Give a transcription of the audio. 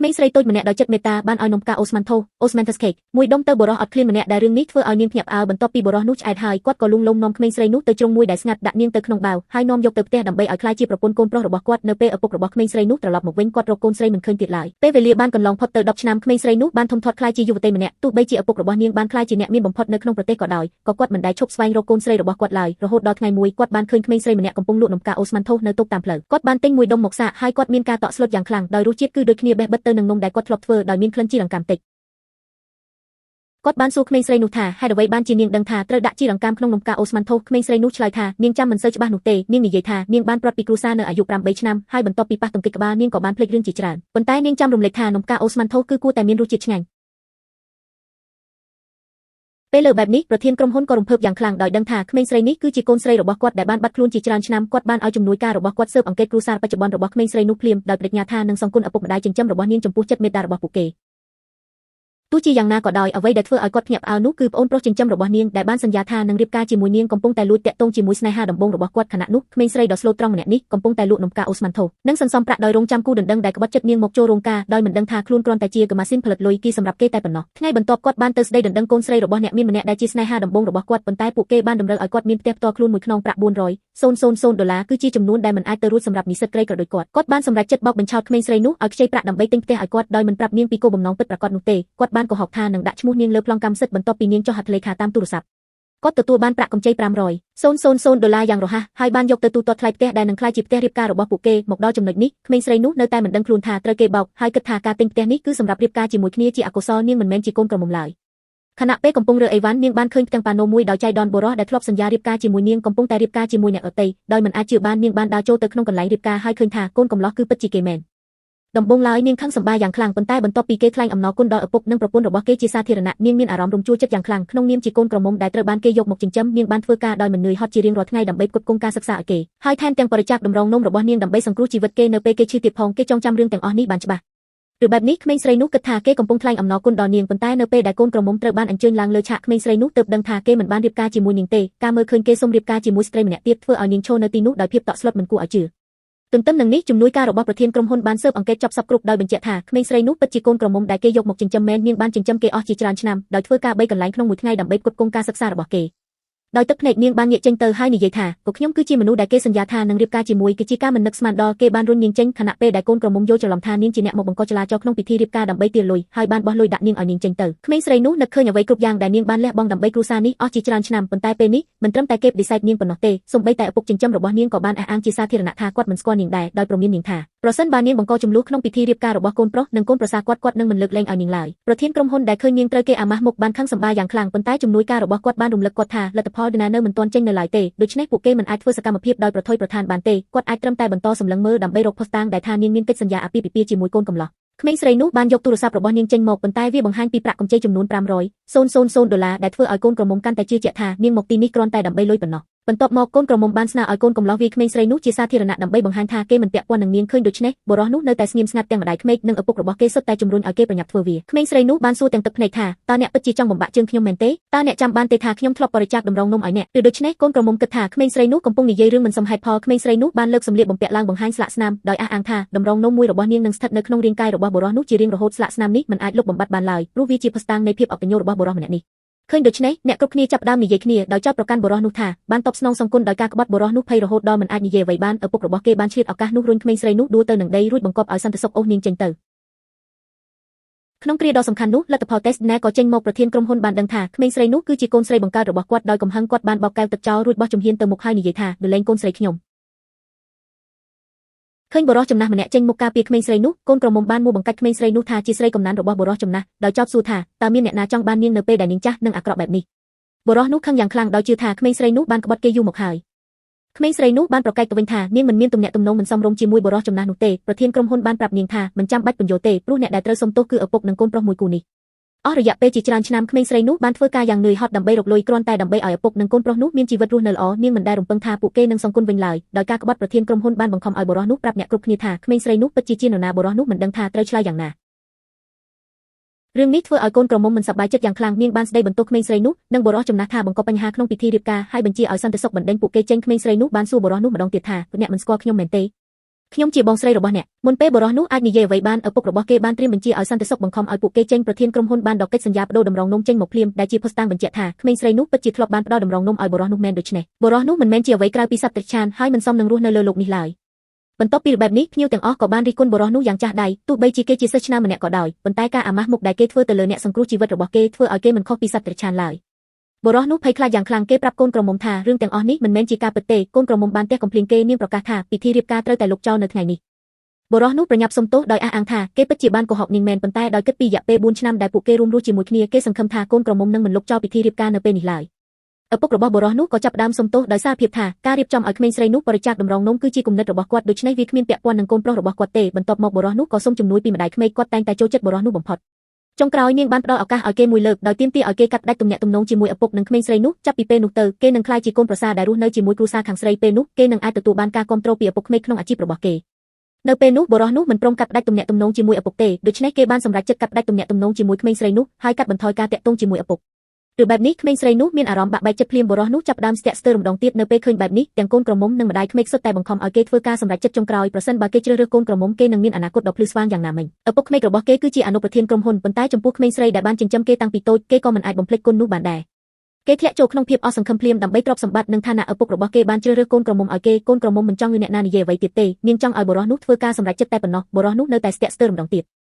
ក្មេងស្រីតូចម្នាក់ដោយចិត្តមេត្តាបានឲ្យនំផ្កាអូស្មန်ថូ Osmanthus cake មួយដុំទៅបុរសអត់ឃ្លានម្នាក់ដែលរឿងនេះធ្វើឲ្យនាងភ្ញាក់ផ្អើលបន្ទាប់ពីបុរសនោះឆ្អែតហើយគាត់ក៏លួងលោមនាំក្មេងស្រីនោះទៅជ្រុងមួយដែលស្ងាត់ដាក់នាងទៅក្នុងបាវហើយនាំយកទៅផ្ទះដើម្បីឲ្យក្លាយជាប្រពន្ធកូនប្រុសរបស់គាត់នៅពេលឪពុករបស់ក្មេងស្រីនោះត្រឡប់មកវិញគាត់រកកូនស្រីមិនឃើញទៀតឡើយពេលវេលាបានកន្លងផុតទៅ10ឆ្នាំក្មេងស្រីនោះបានធំធាត់ក្លាយជាយុវតីម្នាក់ទោះបីជាឪពុករបស់នាងបានក្លាយជាអ្នកមានបំផុតនៅក្នុងប្រទេសក៏ដោយក៏គាត់មិនដែលឈប់ស្វែងរកកូនស្រីរបស់គាត់ឡើយរហូតដល់ថ្ងៃមួយគាត់បានឃើញក្មេងស្រីម្នាក់កំពុងលក់នំផ្កាអូស្មန်ថូនៅតូបតាមផ្លូវគាត់បានទិញមួយដុំមកសាកហើយគាត់មានការតក់ស្លុតយ៉ាងខ្លាំងដោយរសជាតិគឺដូចគ្នាបេះបិទទៅនឹងនំដែលគាត់ធ្លាប់ធ្វើដោយមានក្លិនជីរង្កាំតិចគាត់បានសួរក្មេងស្រីនោះថាហេតុអ្វីបានជានាងដឹងថាត្រូវដាក់ជីរង្កាំក្នុងនំផ្កាអូស្មန်ថូក្មេងស្រីនោះឆ្លើយថានាងចាំមិនសូវច្បាស់នោះទេនាងនិយាយថានាងបានព្រាត់ពីគ្រួសារនៅអាយុ8ឆ្នាំហើយបន្ទាប់ពីប៉ះទង្គិចក្បាលនាងក៏បានភ្លេចរឿងជាច្រើនប៉ុន្តែនាងចាំរំលេចថានំផ្កាអូស្មန်ថូគឺគួរតែមានរសជាតិឆ្ងាញ់ពេលលើបែបនេះប្រធានក្រុមហ៊ុនក៏រំភើបយ៉ាងខ្លាំងដោយដឹងថាក្មេងស្រីនេះគឺជាកូនស្រីរបស់គាត់ដែលបានបាត់ខ្លួនជាច្រើនឆ្នាំគាត់បានឲ្យជំនួយការរបស់គាត់ស៊ើបអង្កេតគ្រួសារបច្ចុប្បន្នរបស់ក្មេងស្រីនោះភ្លាមដោយប្រាជ្ញាថានឹងសងគុណឪពុកម្ដាយចិញ្ចឹមរបស់នាងចំពោះចិត្តមេត្តារបស់ពួកគេទោះជាយ៉ាងណាក៏ដោយអ្វីដែលធ្វើឲ្យគាត់ភ្ញាក់ផ្អើលនោះគឺប្អូនប្រុសចិញ្ចឹមរបស់នាងដែលបានសន្យាថានឹងរៀបការជាមួយនាងកំពុងតែលួចតាក់ទងជាមួយស្នេហាដំបូងរបស់គាត់ខណៈនោះក្មេងស្រីដ៏ស្លូតត្រង់ម្នាក់នេះកំពុងតែលក់នំផ្កាអូស្មန်ថូនិងសន្សំប្រាក់ដោយរងចាំគូដណ្ដឹងដែលក្បត់ចិត្តនាងមកចូលរោងការដោយមិនដឹងថាខ្លួនគ្រាន់តែជាកម៉ាស៊ីនផលិតលុយគីសម្រាប់គេតែប៉ុណ្ណោះថ្ងៃបន្ទាប់គាត់បានទៅស្ដីដណ្ដឹងកូនស្រីរបស់អ្នកមានម្នាក់ដែលជាស្នេហាដំបូងរបស់គាត់ប៉ុន្តែពួកគេបានតម្រូវឲ្យគាត់មានផ្ទះផ្ទាល់ខ្លួនមួយខ្នងប្រាក់400,000ដុល្លារគឺជាចំនួនដែលមិនអាចទៅរួចសម្រាប់និស្សិតក្រីក្រដូចគាត់គាត់បានសម្រេចចិត្តបោកបញ្ឆោតក្មេងស្រីនោះឲ្យខ្ចីប្រាក់ដើម្បីទិញផ្ទះឲ្យគាត់ដោយមិនប្រាប់នាងពីគោលបំណងពិតប្រាកដនោះទេគាត់បានកុហកថានឹងដាក់ឈ្មោះនាងលើប្លង់កម្មសិទ្ធិបន្ទាប់ពីនាងចុះហត្ថលេខាតាមទូរស័ព្ទគាត់ទទួលបានប្រាក់កម្ចី500,000ដុល្លារយ៉ាងរហ័សហើយបានយកទៅទូទាត់ថ្លៃផ្ទះដែលនឹងក្លាយជាផ្ទះរៀបការរបស់ពួកគេមកដល់ចំណុចនេះក្មេងស្រីនោះនៅតែមិនដឹងខ្លួនថាត្រូវគេបោកហើយគិតថាការទិញផ្ទះនេះគឺសម្រាប់រៀបការជាមួយគ្នាជាអកុសលនាងមិនមែនជាកូនក្រមុំឡើយខណៈពេលកំពុងរើអីវ៉ាន់នាងបានឃើញផ្ទាំងប៉ាណូមួយដោយចៃដន្យបុរសដែលធ្លាប់សន្យារៀបការជាមួយនាងកំពុងតែរៀបការជាមួយអ្នកដទៃដោយមិនអាចជឿបាននាងបានដើរចូលទៅក្នុងកន្លែងរៀបការហើយឃើញថាកូនកំឡោះគឺពិតជាគេមែនដំបូងឡើយនាងខឹងសម្បាយ៉ាងខ្លាំងប៉ុន្តែបន្ទាប់ពីគេថ្លែងអំណរគុណដល់ឪពុកនិងប្រពន្ធរបស់គេជាសាធារណៈនាងមានអារម្មណ៍រំជួលចិត្តយ៉ាងខ្លាំងក្នុងនាមជាកូនក្រមុំដែលត្រូវបានគេយកមកចិញ្ចឹមនាងបានធ្វើការដោយមិននឿយហត់ជារៀងរាល់ថ្ងៃដើម្បីផ្គត់ផ្គង់ការសិក្សាឲ្យគេហើយថែមទាំងបរិច្ចាគតម្រងនំរបស់នាងដើម្បីសង្គ្រោះជីវិតគេនៅពេលគេឈឺទៀតផងគេចងចាំរឿងទាំងអស់នេះបានច្បាស់ឬបែបនេះក្មេងស្រីនោះគិតថាគេកំពុងថ្លែងអំណរគុណដល់នាងប៉ុន្តែនៅពេលដែលកូនក្រមុំត្រូវបានអញ្ជើញឡើងលើឆាកក្មេងស្រីនោះទើបដឹងថាគេមិនបានរៀបការជាមួយនាងទេការមើលឃើញគេសុំរៀបការជាមួយស្ត្រីម្នាក់ទៀតធ្វើឲ្យនាងឈរនៅទីនោះដោយភាពតក់ស្លុតមិនគួរឲ្យជឿទន្ទឹមនឹងនេះជំនួយការរបស់ប្រធានក្រុមហ៊ុនបានស៊ើបអង្កេតចប់សពគ្រប់ដោយបញ្ជាក់ថាក្មេងស្រីនោះពិតជាកូនក្រមុំដែលគេយកមកចិញ្ចឹមមែននាងបានចិញ្ចឹមគេអស់ជាច្រើនឆ្នាំដោយធ្វើការ3កន្លែងក្នុងមួយថ្ងៃដើម្បីផ្គត់ផ្គង់ការសិក្សារបស់គេដោយទឹកភ្នែកនាងបានងាកចេញទៅហើយនិយាយថាក៏ខ្ញុំគឺជាមនុស្សដែលគេសន្យាថានឹងរៀបការជាមួយគឺជាការមិននឹកស្មានដល់គេបានរុញនាងចេញខណៈពេលដែលកូនក្រមុំយល់ច្រឡំថានាងជាអ្នកមកបង្កចលាចលក្នុងពិធីរៀបការដើម្បីទារលុយហើយបានបោះលុយដាក់នាងឲ្យនាងចេញទៅក្មេងស្រីនោះនឹកឃើញអ្វីគ្រប់យ៉ាងដែលនាងបានលះបង់ដើម្បីគ្រួសារនេះអស់ជាច្រើនឆ្នាំប៉ុន្តែពេលនេះមិនត្រឹមតែគេបដិសេធនាងប៉ុណ្ណោះទេសូម្បីតែឪពុកចិញ្ចឹមរបស់នាងក៏បានអះអាងជាសាធារណៈថាគាត់មិនស្គាល់នាងដែរដោយព្រមាននាងថាប្រសិនបើនាងបង្កជម្លោះក្នុងពិធីរៀបការរបស់កូនប្រុសនិងកូនប្រសាគាត់គាត់នឹងមិនលើកលែងឲ្យនាងឡើយប្រធានក្រុមហ៊ុនដែលឃើញនាងត្រូវគេអាម៉ាស់មុខបានខឹងសម្បាយ៉ាងខ្លាំងប៉ុន្តែជំនួយការរបស់គាត់បានរំលឹកគាត់ថាលទ្ធផលណានៅមិនទាន់ចេញនៅឡើយទេដូច្នេះពួកគេមិនអាចធ្វើសកម្មភាពដោយប្រថុយប្រថានបានទេគាត់អាចត្រឹមតែបន្តសម្លឹងមើលដើម្បីរកភស្តុតាងដែលថានាងមានកិច្ចសន្យាអាពាហ៍ពិពាហ៍ជាមួយកូនកំឡោះក្មេងស្រីនោះបានយកទូរស័ព្ទរបស់នាងចេញមកប៉ុន្តែវាបង្ហាញពីប្រាក់កម្ចីចំនួន500,000ដុល្លារដែលធ្វើឲ្យកូនក្រមុំកាន់តែជឿជាក់ថានាងមកទីនេះគ្រាន់តែដើម្បីលុយប៉ុណ្ណោះបន្ទាប់មកកូនក្រមុំបានស្នើឲ្យកូនកំឡោះវាយក្មេងស្រីនោះជាសាធារណៈដើម្បីបង្ហាញថាគេមិនពាក់ព័ន្ធនឹងនាងឃើញដូច្នេះបុរសនោះនៅតែស្ងៀមស្ងាត់ទាំងម្ដាយក្មេកនិងឪពុករបស់គេសុទ្ធតែជំរុញឲ្យគេប្រញាប់ធ្វើវាក្មេងស្រីនោះបានសួរទាំងទឹកភ្នែកថាតើអ្នកពិតជាចង់បំបាក់ជើងខ្ញុំមែនទេតើអ្នកចាំបានទេថាខ្ញុំធ្លាប់បរិច្ចាគតម្រងនំឲ្យអ្នកឬដូច្នេះកូនក្រមុំគិតថាក្មេងស្រីនោះកំពុងនិយាយរឿងមិនសមហេតុផលក្មេងស្រីនោះបានលើកសម្លៀកបំពាក់ឡើងបង្ហាញស្លាកស្នាមដោយអះអាងថាតម្រងនំមួយរបស់នាងនឹងស្ថិតនៅក្នុងរាងកាយរបស់បុរសនោះជារៀងរហូតស្លាកស្នាមនេះមិនអាចលុបបំបាត់បានឡើយព្រោះវាជាភស្តុតាងនៃភាពអកតញ្ញូរបស់បុរសម្នាក់នេះឃើញដូច្នេះអ្នកគ្រប់គ្នាចាប់ផ្ដើមនិយាយគ្នាដោយចោទប្រកាន់បុរសនោះថាបានតបស្នងសង្គមដោយការក្បត់បុរសនោះភ័យរហូតដល់មិនអាចនិយាយអ្វីបានឪពុករបស់គេបានឆ្លៀតឱកាសនោះរុញក្មេងស្រីនោះដួលទៅនឹងដីរួចបង្គាប់ឲ្យសន្តិសុខអូសនាងចេញទៅក្នុងគ្រាដ៏សំខាន់នោះលទ្ធផលតេស្តណែក៏ចេញមកប្រធានក្រុមហ៊ុនបានដឹងថាក្មេងស្រីនោះគឺជាកូនស្រីបង្កើតរបស់គាត់ដោយកំហឹងគាត់បានបោកកែវទឹកចោលរួចបោះជំហានទៅមុខហើយនិយាយថាដលែងកូនស្រីខ្ញុំឃើញបុរសចំណាស់ម្នាក់ចេញមុខការពារក្មេងស្រីនោះកូនក្រមុំបានមួបង្កាច់ក្មេងស្រីនោះថាជាស្រីកំណានរបស់បុរសចំណាស់ដោយចោទសួរថាតើមានអ្នកណាចង់បាននាងនៅពេលដែលនាងចាស់និងអាក្រក់បែបនេះបុរសនោះខឹងយ៉ាងខ្លាំងដោយជឿថាក្មេងស្រីនោះបានក្បត់គេយូរមកហើយក្មេងស្រីនោះបានប្រកែកទៅវិញថានាងមិនមានទំនាក់ទំនងមិនសមរម្យជាមួយបុរសចំណាស់នោះទេប្រធានក្រុមហ៊ុនបានប្រាប់នាងថាមិនចាំបាច់ពន្យល់ទេព្រោះអ្នកដែលត្រូវសុំទោសគឺឪពុកនិងកូនប្រុសមួយគូនេះអស់រយៈពេលជាច្រើនឆ្នាំក្មេងស្រីនោះបានធ្វើការយ៉ាងនឿយហត់ដើម្បីរកលុយគ្រាន់តែដើម្បីឲ្យឪពុកនិងកូនប្រុសនោះមានជីវិតរស់នៅល្អនាងមិនដែលរំពឹងថាពួកគេនឹងសងគុណវិញឡើយដោយការក្បត់ប្រធានក្រុមហ៊ុនបានបង្ខំឲ្យបុរសនោះប្រាប់អ្នកគ្រប់គ្នាថាក្មេងស្រីនោះពិតជានរណាបុរសនោះមិនដឹងថាត្រូវឆ្លើយយ៉ាងណារឿងនេះធ្វើឲ្យកូនក្រមុំមិនសប្បាយចិត្តយ៉ាងខ្លាំងនាងបានស្ដីបន្ទោសក្មេងស្រីនោះនិងបុរសចំណាស់ថាបង្កបញ្ហាក្នុងពិធីរៀបការហើយបញ្ជាឲ្យសន្តិសុខបណ្ដេញពួកគេចេញក្មេងស្រីនោះបានសួរបុរសនោះម្ដងទៀតថាអ្នកមិនស្គាល់ខ្ញុំមែនទេ ខ្ញុំជាបងស្រីរបស់អ្នកមុនពេលបុរសនោះអាចនិយាយអ្វីបានឪពុករបស់គេបានត្រៀមបញ្ជាឲ្យសន្តិសុខបង្ខំឲ្យពួកគេចេញប្រធានក្រុមហ៊ុនបានដកកិច្ចសន្យាប្ដូរតម្រងនំចេញមកភ្លាមដែលជាភស្តុតាងបញ្ជាក់ថាក្មេងស្រីនោះពិតជាធ្លាប់បានផ្ដល់តម្រងនំឲ្យបុរសនោះមែនដូច្នេះបុរសនោះមិនមែនជាអ្វីក្រៅពីសត្វតិរច្ឆានហើយមិនសមនឹងរស់នៅលើលោកនេះឡើយបន្ទាប់ពីបែបនេះភ្ញៀវទាំងអស់ក៏បានរិះគន់បុរសនោះយ៉ាងចាស់ដៃទោះបីជាគេជាសិស្សឆ្នើមម្នាក់ក៏ដោយប៉ុន្តែការអាម៉ាស់មុខដែលគេធ្វើទៅលើអ្នកសង្គ្រោះជីវិតរបស់គេធ្វើឲ្យគេមិនខុសពីសត្វតិរច្ឆានឡើយបុរសនោះភ័យខ្លាចយ៉ាងខ្លាំងគេប្រាប់កូនក្រមុំថារឿងទាំងអស់នេះមិនមែនជាការពិតទេកូនក្រមុំបានទះកំភ្លៀងគេនាងប្រកាសថាពិធីរៀបការត្រូវតែលុបចោលនៅថ្ងៃនេះបុរសនោះប្រញាប់សុំទោសដោយអះអាងថាគេពិតជាបានកុហកនាងមែនប៉ុន្តែដោយគិតពីរយៈពេល4ឆ្នាំដែលពួកគេរួមរស់ជាមួយគ្នាគេសង្ឃឹមថាកូនក្រមុំនឹងមិនលុបចោលពិធីរៀបការនៅពេលនេះឡើយឪពុករបស់បុរសនោះក៏ចាប់ផ្ដើមសុំទោសដោយសារភាពថាការរៀបចំឲ្យក្មេងស្រីនោះបរិច្ចាគតម្រងនំគឺជាគំនិតរបស់គាត់ដូច្នេះវាគ្មានពាក់ព័ន្ធនឹងកូនប្រុសរបស់គាត់ទេបន្ទាប់មកបុរសនោះក៏សុំជំនួយពីម្ដាយក្មេកគាត់តែងតែចូលចិត្តបុរសនោះបំផុតចុងក្រោយនាងបានផ្ដល់ឱកាសឲ្យគេមួយលើកដោយទាមទារឲ្យគេកាត់ផ្ដាច់ទំនាក់ទំនងជាមួយឪពុកនិងក្មេងស្រីនោះចាប់ពីពេលនោះទៅគេនឹងក្លាយជាកូនប្រសារដែលរស់នៅជាមួយគ្រួសារខាងស្រីពេលនោះគេនឹងអាចទទួលបានការគាំទ្រពីឪពុកក្មេកក្នុងអាជីពរបស់គេនៅពេលនោះបុរសនោះមិនព្រមកាត់ផ្ដាច់ទំនាក់ទំនងជាមួយឪពុកទេដូច្នេះគេបានសម្រេចចិត្តកាត់ផ្ដាច់ទំនាក់ទំនងជាមួយក្មេងស្រីនោះហើយកាត់បន្ថយការទាក់ទងជាមួយឪពុកឬបែបនេះក្មេងស្រីនោះមានអារម្មណ៍បាក់បែកចិត្តភ្លាមបុរសនោះចាប់ផ្ដើមស្ទាក់ស្ទើរម្ដងទៀតនៅពេលឃើញបែបនេះទាំងកូនក្រមុំនិងម្ដាយក្មេកសុទ្ធតែបង្ខំឲ្យគេធ្វើការសម្រេចចិត្តចុងក្រោយប្រសិនបើគេជ្រើសរើសកូនក្រមុំគេនឹងមានអនាគតដ៏ភ្លឺស្វាងយ៉ាងណាមិញឪពុកក្មេករបស់គេគឺជាអនុប្រធានក្រុមហ៊ុនប៉ុន្តែចំពោះក្មេងស្រីដែលបានចិញ្ចឹមគេតាំងពីតូចគេក៏មិនអាចបំភ្លេចគុណនោះបានដែរគេធ្លាក់ចូលក្នុងភាពអស់សង្ឃឹមភ្លាមដើម្បីទ្រព្យសម្បត្តិនិងឋានៈឪពុករបស់គេបានជ្រើសរើសកូនក្រមុំឲ្យគេកូនក្រមុំមិនចង់ឲ្យអ្នកណានិយាយអ្វីទៀតទេនាងចង់ឲ្យបុរសនោះធ្វើការសម្រេចចិត្តតែប៉ុណ្ណោះបុរសនោះនៅតែស្ទាក់ស្ទើរម្ដងទៀត។